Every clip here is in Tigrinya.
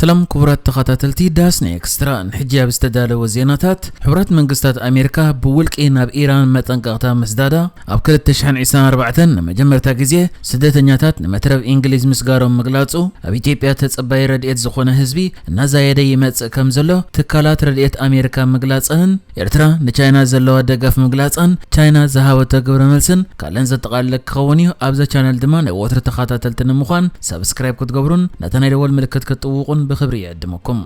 ሰላም ክቡራት ተኸታተልቲ ዳስኒ ኤክስትራ፣ ንሕጂ ኣብ ዝተዳለወ ዜናታት፣ ሕቡራት መንግስታት ኣሜሪካ ብውልቂ ናብ ኢራን መጠንቀቕታ ምስዳዳ፣ ኣብ ክልተ ሽሕን ዕስራን ኣርባዕተን ንመጀመርታ ግዜ ስደተኛታት ንመትረብ እንግሊዝ ምስጋሮም ምግላጹ፣ ኣብ ኢትዮጵያ ተጸባይ ረድኤት ዝኾነ ህዝቢ እናዛየደ ይመጽእ ከም ዘሎ ትካላት ረድኤት ኣሜሪካ ምግላጸንን፣ ኤርትራ ንቻይና ዘለዋ ደገፍ ምግላጻን ቻይና ዝሃበቶ ግብረ መልስን ካልእን ዘጠቓለለ ክኸውን እዩ። ኣብዛ ቻነል ድማ ናይ ወትሩ ተኸታተልቲ ንምዃን ሳብስክራይብ ክትገብሩን ነታ ናይ ደወል ምልክት ክትጥውቑን ብኽብሪ ይዕድመኩም።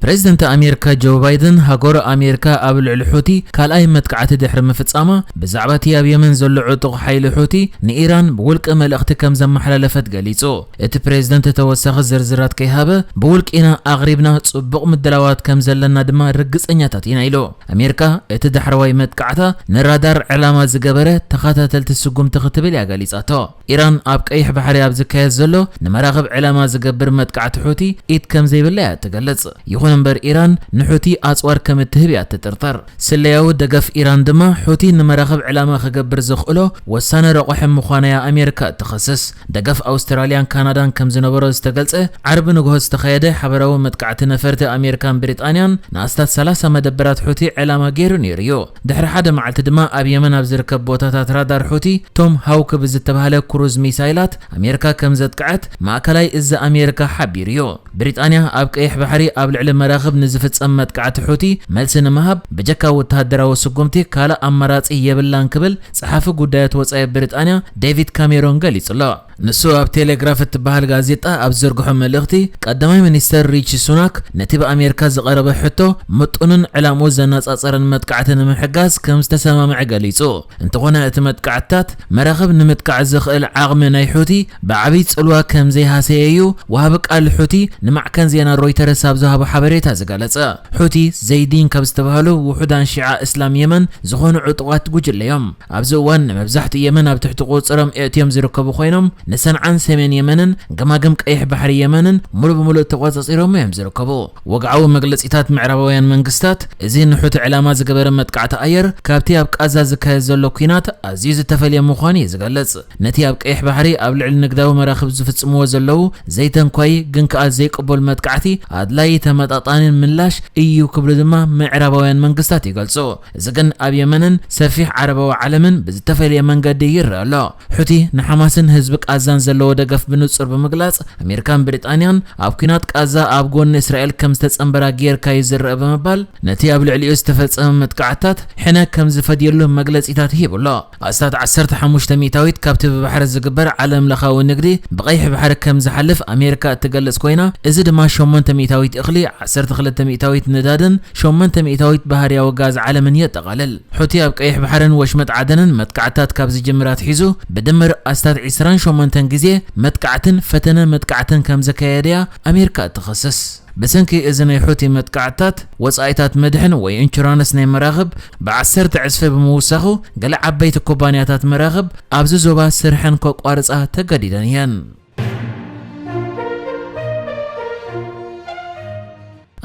ፕሬዚደንት ኣሜሪካ ጆ ባይደን፣ ሃገሩ ኣሜሪካ ኣብ ልዕሊ ሑቲ ካልኣይ መጥቃዕቲ ድሕሪ ምፍጻማ፣ ብዛዕባ እቲ ኣብ የመን ዘሎ ዕጡቕ ሓይሊ ሑቲ ንኢራን ብውልቂ መልእኽቲ ከም ዘመሓላለፈት ገሊጹ። እቲ ፕሬዚደንት ተወሳኺ ዝርዝራት ከይሃበ፣ ብውልቂ ኢና ኣቕሪብና፣ ጽቡቕ ምድላዋት ከም ዘለና ድማ ርግጸኛታት ኢና ኢሉ። ኣሜሪካ እቲ ዳሕረዋይ መጥቃዕታ ንራዳር ዕላማ ዝገበረ ተኸታተልቲ ስጉምቲ ክትብል እያ ገሊጻቶ። ኢራን ኣብ ቀይሕ ባሕሪ ኣብ ዝካየድ ዘሎ ንመራኽብ ዕላማ ዝገብር መጥቃዕቲ ሑቲ ኢድ ከም ዘይብላ እያ ትገልጽ። ይኹን እምበር ኢራን ንሑቲ ኣጽዋር ከም እትህብ እያ ትጥርጠር። ስለያዊ ደገፍ ኢራን ድማ ሑቲ ንመራኽብ ዕላማ ክገብር ዘኽእሎ ወሳኒ ረቑሒ ምዃና እያ ኣሜሪካ እትኸስስ። ደገፍ ኣውስትራልያን ካናዳን ከም ዝነበሮ ዝተገልጸ ዓርቢ ንግሆ ዝተኻየደ ሓበራዊ መጥቃዕቲ ነፈርቲ ኣሜሪካን ብሪጣንያን ንኣስታት ሰላሳ መደበራት ሑቲ ዕላማ ገይሩ ነይሩ እዩ። ድሕሪ ሓደ መዓልቲ ድማ ኣብ የመን ኣብ ዝርከብ ቦታታት ራዳር ሑቲ ቶም ሃውክ ብዝተባህለ ክሩዝ ሚሳይላት ኣሜሪካ ከም ዘጥቅዐት ማእከላይ እዚ ኣሜሪካ ሓቢሩ እዩ። ብሪጣንያ ኣብ ቀይሕ ባሕሪ ኣብ ልዕሊ መራኽብ ንዝፍጸም መጥቃዕቲ ሑቲ መልሲ ንምሃብ ብጀካ ወተሃደራዊ ስጉምቲ ካልእ ኣማራጺ የብላን ክብል ጸሓፊ ጉዳያት ወጻኢ ብሪጣንያ ዴቪድ ካሜሮን ገሊጹ ኣሎ። ንሱ ኣብ ቴሌግራፍ እትበሃል ጋዜጣ ኣብ ዝዘርግሖ መልእኽቲ፣ ቀዳማይ ሚኒስተር ሪቺ ሱናክ ነቲ ብኣሜሪካ ዝቐረበ ሕቶ ምጡንን ዕላምኡ ዘነጻጸረን መጥቃዕቲ ንምሕጋዝ ከም ዝተሰማምዐ ገሊጹ። እንተኾነ እቲ መጥቃዕትታት መራኽብ ንምጥቃዕ ዝኽእል ዓቕሚ ናይ ሑቲ ብዓብይ ጽልዋ ከም ዘይሃሰየ እዩ ወሃቢ ቃል ሑቲ ንማዕከን ዜና ሮይተርስ ኣብ ዝሃቦ ሓበሬታ ዝገለጸ። ሑቲ ዘይዲን ካብ ዝተባህሉ ውሑዳን ሺዓ እስላም የመን ዝኾኑ ዕጡቓት ጉጅለ እዮም። ኣብዚ እዋን ንመብዛሕትኡ የመን ኣብ ትሕቲ ቁጽሮም እእትዮም ዝርከቡ ኮይኖም፣ ንሰንዓን ሰሜን የመንን ገማግም ቀይሕ ባሕሪ የመንን ሙሉ ብሙሉ ተቆጻጺሮም እዮም ዝርከቡ። ወግዓዊ መግለጺታት ምዕራባውያን መንግስታት፣ እዚ ንሑቲ ዕላማ ዝገበረ መጥቃዕቲ ኣየር፣ ካብቲ ኣብ ቃዛ ዝካየድ ዘሎ ኲናት ኣዝዩ ዝተፈልየ ምዃኑ እዩ ዝገልጽ። ነቲ ኣብ ቀይሕ ባሕሪ ኣብ ልዕሊ ንግዳዊ መራኽብ ዝፍጽምዎ ዘለዉ ዘይተንኳዪ ግን ከኣ ዘይቅቡል መጥቃዕቲ ኣድላዪ ተመጣጣኒን ምላሽ እዩ ክብሉ ድማ ምዕራባውያን መንግስታት ይገልጹ። እዚ ግን ኣብ የመንን ሰፊሕ ዓረባዊ ዓለምን ብዝተፈልየ መንገዲ ይረአ ኣሎ። ሑቲ ንሓማስን ህዝቢ ቃዛን ዘለዎ ደገፍ ብንጹር ብምግላጽ፣ ኣሜሪካን ብሪጣንያን ኣብ ኲናት ቃዛ ኣብ ጎኒ እስራኤል ከም ዝተጸንበራ ጌርካ እዩ ዝረአ ብምባል፣ ነቲ ኣብ ልዕሊኡ ዝተፈጸመ መጥቃዕትታት ሕነ ከም ዝፈድየሉ መግለጺታት ሂቡ ኣሎ። ኣስታት ዓሰርተ ሓሙሽተ ሚእታዊት ካብቲ ብባሕሪ ዝግበር ዓለምለኻዊ ንግዲ ብቐይሕ ባሕሪ ከም ዝሓልፍ ኣሜሪካ እትገልጽ ኮይና፣ እዚ ድማ ሸሞንተ ሚእታዊት እኽሊ፣ ዓሰርተ ክልተ ሚእታዊት ንዳድን ሸሞንተ ሚእታዊት ባህርያዊ ጋዝ ዓለምን የጠቓልል። ሑቲ ኣብ ቀይሕ ባሕርን ወሽመጥ ዓደንን መጥቃዕትታት ካብ ዝጅምር ኣትሒዙ ብድምር ኣስታት ዕስራን ሸሞንተን ግዜ መጥቃዕትን ፈተነ መጥቃዕትን ከም ዘካየደያ ኣሜሪካ እትኸስስ። ብሰንኪ እዚ ናይ ሑቲ መጥቃዕትታት፣ ወጻኢታት መድሕን ወይ ኢንሹራንስ ናይ መራኽብ ብዓሰርተ ዕጽፊ ብምውሳኹ፣ ገለ ዓበይቲ ኩባንያታት መራኽብ ኣብዚ ዞባ ስርሐን ከቋርጻ ተገዲደን እየን።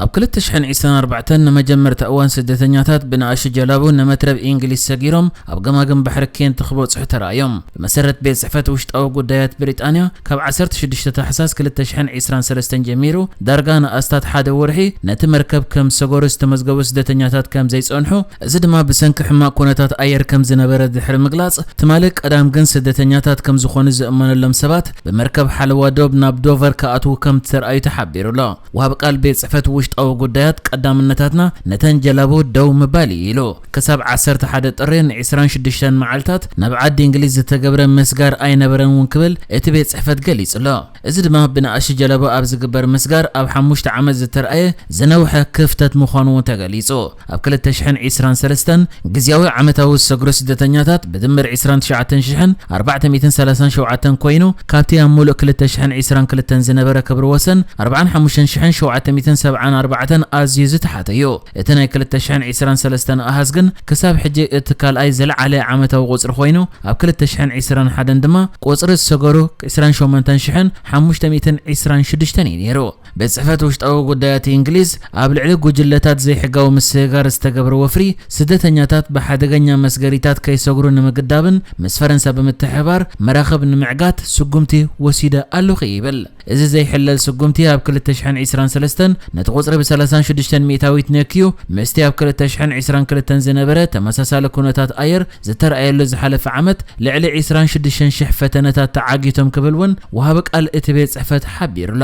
ኣብ ክልተ ሽሕን ዕስራን ኣርባዕተን ንመጀመርታ እዋን ስደተኛታት ብንኣሽቱ ጀላቡ ንመትረብ እንግሊዝ ሰጊሮም ኣብ ገማግም ባሕሪ ኬንት ክበጽሑ ተራእዮም። ብመሰረት ቤት ጽሕፈት ውሽጣዊ ጉዳያት ብሪጣንያ፣ ካብ ዓሰርተ ሽዱሽተ ታሕሳስ ክልተ ሽሕን ዕስራን ሰለስተን ጀሚሩ ዳርጋ ንኣስታት ሓደ ወርሒ ነቲ መርከብ ከም ዝሰገሩ ዝተመዝገቡ ስደተኛታት ከም ዘይጸንሑ፣ እዚ ድማ ብሰንኪ ሕማቕ ኩነታት ኣየር ከም ዝነበረ ድሕሪ ምግላጽ፣ ትማሊ ቀዳም ግን ስደተኛታት ከም ዝኾኑ ዝእመነሎም ሰባት ብመርከብ ሓለዋ ዶብ ናብ ዶቨር ክኣትዉ ከም ዝተርኣዩ ተሓቢሩ ኣሎ። ወሃቢ ቃል ቤት ጽሕፈት ውሽጣዊ ጉዳያት፣ ቀዳምነታትና ነተን ጀላቡ ደው ምባል እዩ ኢሉ። ክሳብ ዓሰርተ ሓደ ጥሪ ንዕስራን ሽዱሽተን መዓልታት ናብ ዓዲ እንግሊዝ ዝተገብረ ምስጋር ኣይነበረን እውን ክብል እቲ ቤት ጽሕፈት ገሊጹ ኣሎ። እዚ ድማ ብንኣሽቱ ጀላቡ ኣብ ዝግበር ምስጋር ኣብ ሓሙሽተ ዓመት ዝተርኣየ ዝነውሐ ክፍተት ምዃኑ እውን ተገሊጹ። ኣብ ክልተ ሽሕን ዕስራን ሰለስተን ግዝያዊ ዓመታዊ ዝሰግሩ ስደተኛታት ብድምር ዕስራን ትሽዓተን ሽሕን ኣርባዕተ ሚእትን ሰላሳን ሸውዓተን ኮይኑ፣ ካብቲ ኣብ ሙሉእ ክልተ ሽሕን ዕስራን ክልተን ዝነበረ ክብሪ ወሰን ኣርባዓን ሓሙሽተን ሽሕን ሸውዓተ ሚእትን ሰብዓን ኣርባዕተን ኣዝዩ ዝተሓተ እዩ። እቲ ናይ ክልተ ሽሕን ዕስራን ሰለስተን ኣሃዝ ግን ክሳብ ሕጂ እቲ ካልኣይ ዝለዓለ ዓመታዊ ቁጽሪ ኮይኑ፣ ኣብ ክልተ ሽሕን ዕስራን ሓደን ድማ ቁጽሪ ዝሰገሩ ዕስራን ሸሞንተን ሽሕን ሓሙሽተ ሚእትን ዕስራን ሽዱሽተን እዩ ነይሩ። ቤት ጽሕፈት ውሽጣዊ ጉዳያት እንግሊዝ ኣብ ልዕሊ ጉጅለታት ዘይሕጋዊ ምስግጋር ዝተገብረ ወፍሪ፣ ስደተኛታት ብሓደገኛ መስገሪታት ከይሰግሩ ንምግዳብን ምስ ፈረንሳ ብምትሕባር መራኽብ ንምዕጋት ስጉምቲ ወሲደ ኣለኹ ይብል። እዚ ዘይሕለል ስጉምቲ ኣብ ክልተ ሽሕን ዕስራን ሰለስተን ነቲ ቁጽሪ ብ ሰላሳን ሽዱሽተን ሚእታዊት ነክዩ፣ ምስቲ ኣብ ክልተ ሽሕን ዕስራን ክልተን ዝነበረ ተመሳሳሊ ኩነታት ኣየር ዝተረኣየሉ ዝሓለፈ ዓመት ልዕሊ ዕስራን ሽዱሽተን ሽሕ ፈተነታት ተዓጊቶም ክብል እውን ወሃቢ ቃል እቲ ቤት ጽሕፈት ሓቢሩሎ።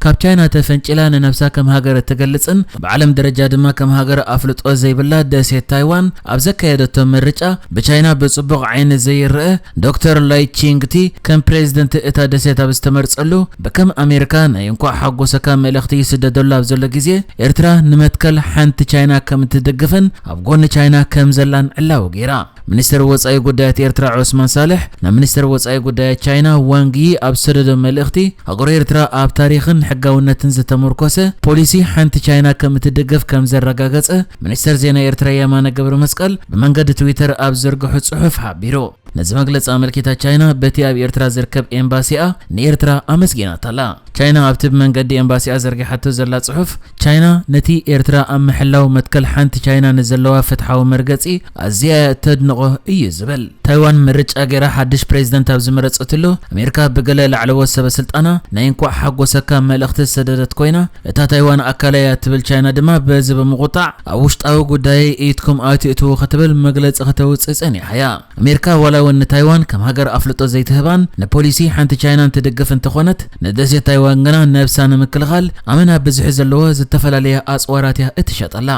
ካብ ቻይና ተፈንጭላ ንነብሳ ከም ሃገር እትገልጽን ብዓለም ደረጃ ድማ ከም ሃገር ኣፍልጦ ዘይብላ ደሴት ታይዋን ኣብ ዘካየደቶ ምርጫ ብቻይና ብጽቡቕ ዓይኒ ዘይረአ ዶክተር ላይ ቺንግቲ ከም ፕሬዝደንት እታ ደሴት ኣብ ዝተመርጸሉ፣ ብከም ኣሜሪካ ናይ እንኳዕ ሓጎሰካ መልእኽቲ ይስደደሉ ኣብ ዘሎ ግዜ፣ ኤርትራ ንመትከል ሓንቲ ቻይና ከም እትድግፍን ኣብ ጎኒ ቻይና ከም ዘላን ዕላዊ ገይራ። ሚኒስትር ወጻኢ ጉዳያት ኤርትራ ዑስማን ሳልሕ ናብ ሚኒስትር ወጻኢ ጉዳያት ቻይና ዋንግ ዪ ኣብ ዝሰደዶ መልእኽቲ፣ ሃገሩ ኤርትራ ኣብ ታሪኽን ሕጋውነትን ዝተመርኮሰ ፖሊሲ ሓንቲ ቻይና ከም እትድግፍ ከም ዘረጋገጸ፣ ሚኒስትር ዜና ኤርትራ የማነ ገብረ መስቀል ብመንገዲ ትዊተር ኣብ ዘርግሑ ጽሑፍ ሓቢሩ። ነዚ መግለጺ ኣመልኪታ ቻይና በቲ ኣብ ኤርትራ ዝርከብ ኤምባሲኣ ንኤርትራ ኣመስጊናታላ። ቻይና ኣብቲ ብመንገዲ ኤምባሲኣ ዘርጊሓቶ ዘላ ጽሑፍ፣ ቻይና ነቲ ኤርትራ ኣብ ምሕላው መትከል ሓንቲ ቻይና ንዘለዋ ፍትሓዊ መርገጺ ኣዝያ እያ እተድንቖ እዩ ዝብል። ታይዋን ምርጫ ገይራ ሓድሽ ፕሬዝደንት ኣብ ዝመረጸትሉ፣ ኣሜሪካ ብገለ ላዕለዎት ሰበ ስልጣና ናይ እንኳዕ ሓጎሰካ መልእኽቲ ዝሰደደት ኮይና፣ እታ ታይዋን ኣካለይ እያ ትብል ቻይና ድማ በዚ ብምቑጣዕ፣ ኣብ ውሽጣዊ ጉዳየይ ኢድኩም ኣይትእትዉ ክትብል መግለጺ ከተውጽእ ጸኒሓ እያ። ኣሜሪካ ዋላ እውን ንታይዋን ከም ሃገር ኣፍልጦ ዘይትህባን ንፖሊሲ ሓንቲ ቻይናን ትድግፍ እንተኾነት፣ ንደሴት ታይዋን ግና ነብሳ ንምክልኻል ኣመና ብዝሒ ዘለዎ ዝተፈላለየ ኣጽዋራት እያ እትሸጠላ።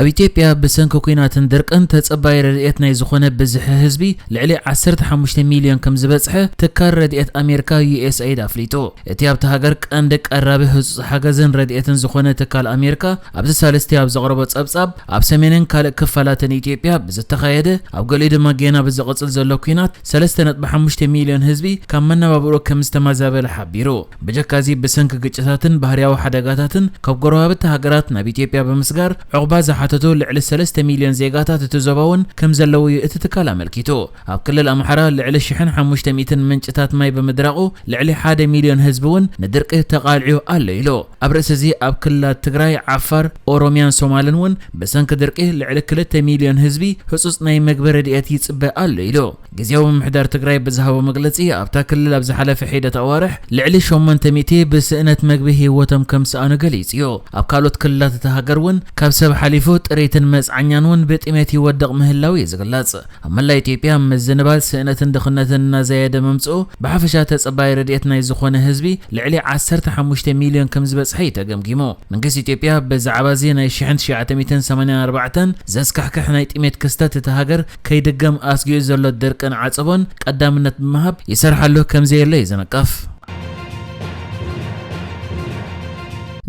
ኣብ ኢትዮጵያ ብሰንኪ ኲናትን ድርቅን ተጸባይ ረድኤት ናይ ዝኾነ ብዝሒ ህዝቢ ልዕሊ ዓሰርተ ሓሙሽተ ሚልዮን ከም ዝበጽሐ ትካል ረድኤት ኣሜሪካ ዩ ኤስ ኤይድ ኣፍሊጡ። እቲ ኣብቲ ሃገር ቀንዲ ቀራቢ ህጹጽ ሓገዝን ረድኤትን ዝኾነ ትካል ኣሜሪካ ኣብዚ ሳልስቲ ኣብ ዘቕረቦ ጸብጻብ፣ ኣብ ሰሜንን ካልእ ክፋላትን ኢትዮጵያ ብዝተኻየደ፣ ኣብ ገሊኡ ድማ ጌና ብዝቕጽል ዘሎ ኲናት ሰለስተ ነጥቢ ሓሙሽተ ሚልዮን ህዝቢ ካብ መነባብሮ ከም ዝተመዛበለ ሓቢሩ። ብጀካዚ ብሰንኪ ግጭታትን ባህርያዊ ሓደጋታትን ካብ ጎረባብቲ ሃገራት ናብ ኢትዮጵያ ብምስጋር ዕቑባ ዝሓተቱ ልዕሊ ሰለስተ ሚልዮን ዜጋታት እቲ ዞባ እውን ከም ዘለዉ እዩ እቲ ትካል ኣመልኪቱ። ኣብ ክልል ኣምሓራ ልዕሊ ሽሕን ሓሙሽተ ሚእትን ምንጭታት ማይ ብምድራቑ ልዕሊ ሓደ ሚልዮን ህዝቢ እውን ንድርቂ ተቓልዑ ኣሎ ኢሉ። ኣብ ርእሲ እዚ ኣብ ክልላት ትግራይ፣ ዓፋር፣ ኦሮሚያን ሶማልን እውን ብሰንኪ ድርቂ ልዕሊ ክልተ ሚልዮን ህዝቢ ህጹጽ ናይ መግቢ ረድኤት ይጽበ ኣሎ ኢሉ። ግዝያዊ ምምሕዳር ትግራይ ብዝሃቦ መግለጺ ኣብታ ክልል ኣብ ዝሓለፈ ሒደት ኣዋርሕ ልዕሊ ሸሞንተ ሚእቲ ብስእነት መግቢ ህይወቶም ከም ዝሰኣኑ ገሊጹ እዩ። ኣብ ካልኦት ክልላት እታ ሃገር እውን ካብ ሰብ ሓሊፉ ጥሪትን መጽዓኛን እውን ብጥሜት ይወድቕ ምህላው እዩ ዝግለጽ። ኣብ መላእ ኢትዮጵያ ምዝንባል ስእነትን ድኽነትን እናዘየደ ምምጽኡ ብሓፈሻ ተጸባይ ረድኤት ናይ ዝኾነ ህዝቢ ልዕሊ ዓሰርተ ሓሙሽተ ሚልዮን ከም ዝበጽሐ እዩ ተገምጊሙ። መንግስቲ ኢትዮጵያ ብዛዕባ እዚ ናይ ሽሕን ትሽዓተ ሚእትን ሰማንያን ኣርባዕተን ዘስካሕክሕ ናይ ጥሜት ክስተት እቲ ሃገር ከይድገም ኣስጊኡ ዘሎ ድርቅን ዓጸቦን ቀዳምነት ብምሃብ ይሰርሓሉ ከም ዘየለ እዩ ዝንቀፍ።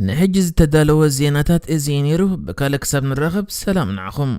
ንሕጂ ዝተዳለወ ዜናታት እዚ እዩ ነይሩ። ብካልእ ክሳብ ንራኸብ ሰላም ንዓኹም።